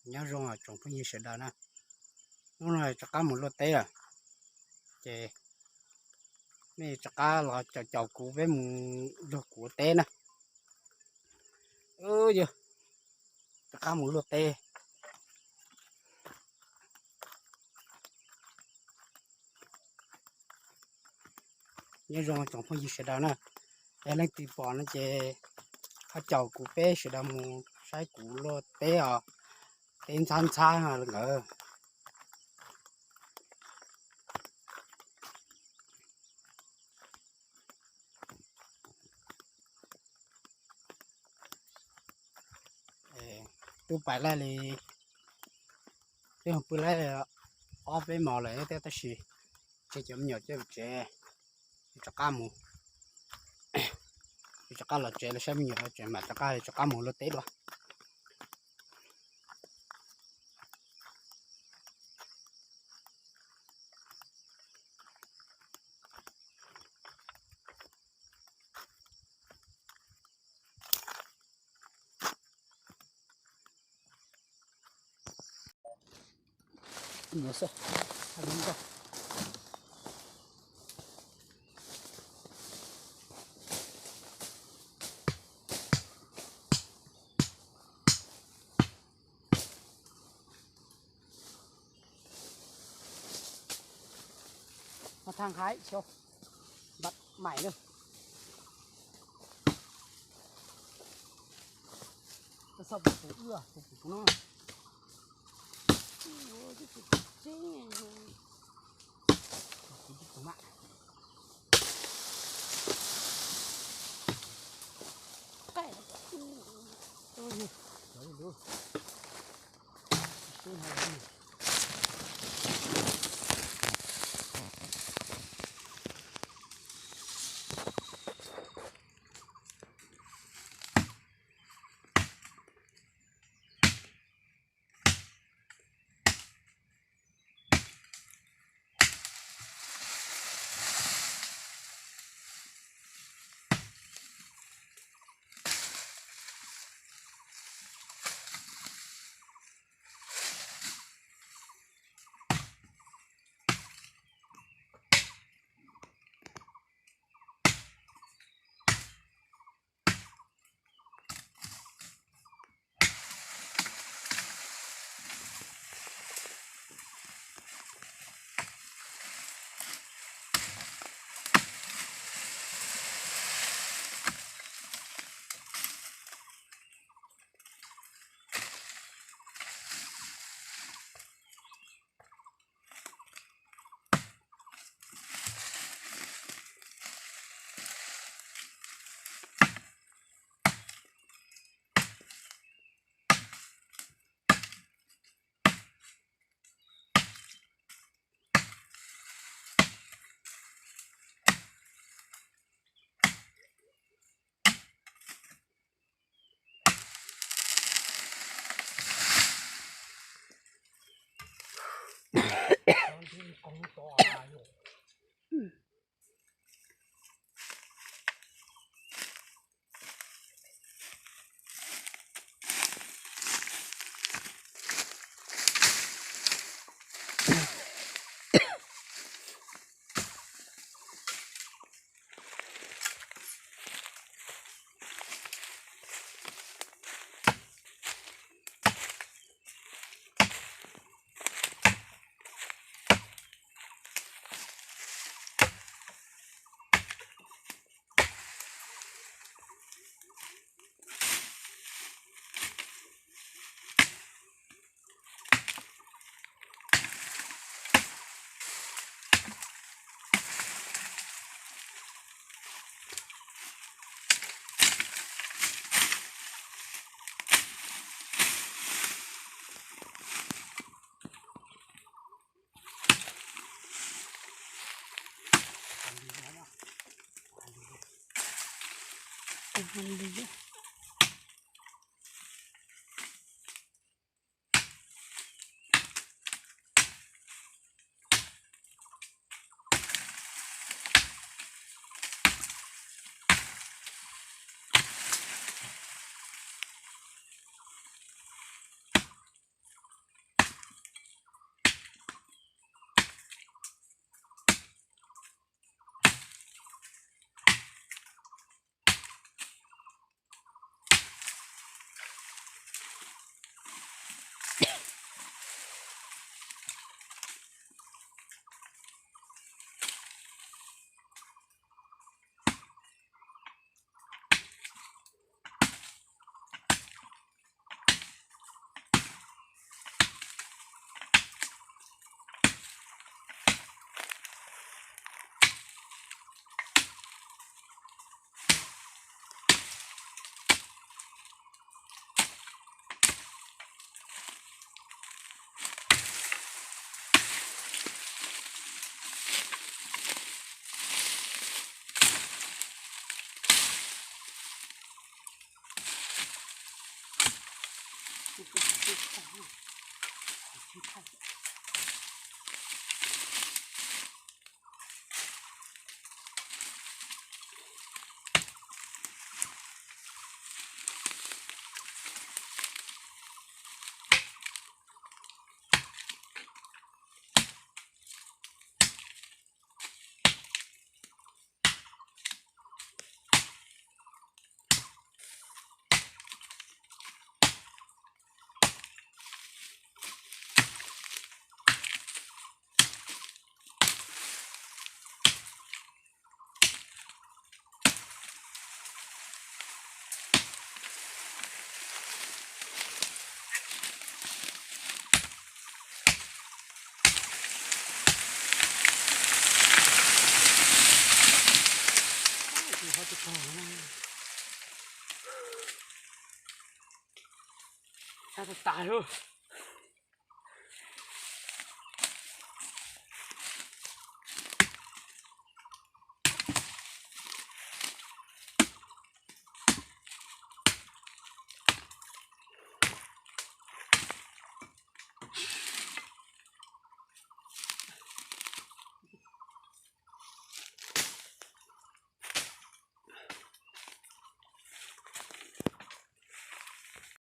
Nyob zoo tsoom phooj ywg sawv daws na, hnub no rov qab mus luaj teb lawm, ces nej rov qab los caum caum kuv peb mus luag kuv ua teb na. Yog rov qab mus luaj teb. Nyob zoo tsoom phooj ywg sawv daws na, yog leej twg pom no ces ho caum kuv peb sawv daws mus saib kuv luaj teb os, teb ntxhab ntxhab nkawd. Twb pais laij li, twb pw laij ob peb hmo lawm thiab tab sis tseg cov me nyuam coj tsev, rov qab mus, rov qab los tsev los saib me nyuam tsev mam rov qab, rov qab mus luaj teb dua. Thang Khải, mặt mày nữa. Sao phủ phủ ưa, phủ phủ nó. Ui, cái phủ phủ chính này. Phủ phủ chính mạng. Cái này. Ui, ui, ui. Sab tas tas lawm.